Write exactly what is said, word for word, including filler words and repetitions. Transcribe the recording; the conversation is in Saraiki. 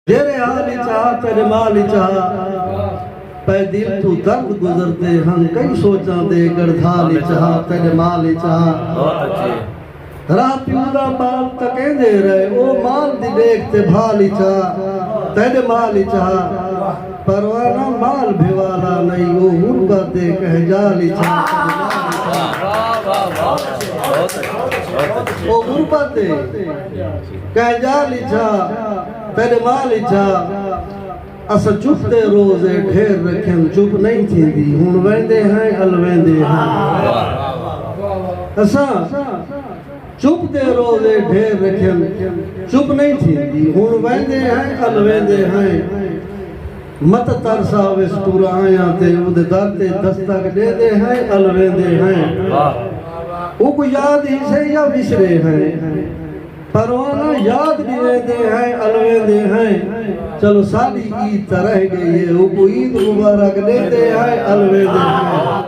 جیرے حال اچ ہا تیرے مال اچ ہا، پے دل توں درد گزردے ہن، کئی سوچاں دے گڑدھال اچ ہا تیرے مال اچ ہا۔ راہ پیو دا مال تکیندے رہے، او مال دی ݙیکھ تے بھال اچ ہا تیرے مال اچ ہا۔ پروانہ مال بھیوالا نئیں، او غربت دے کہیں جال اچ ہا۔ او غربت دے کہیں جال اچ ہا، تیرے مال اچ ہا۔ اساں چپ دے روزے ڈھیر رکھن، چپ نئیں تھیندی، ہݨ ویندے ہیں الویندے ہیں۔ اساں چپ دے روزے ڈھیر رکھن، چپ نئیں تھیندی، ہݨ ویندے ہیں الویندے ہیں۔ مت ترساوس پورا آیاں تے، اوندے در تے دستک ݙیندے ہیں الویندے ہیں۔ اوکوں یاد ہیسے یا وسرے ہیں، پروانہ یاد ݙیویندے ہیں الویندے ہیں۔ چلو ساݙی عید تاں رہ ڳئی ہے، اوکوں عید مبارک ݙیندے ہیں الویندے ہیں۔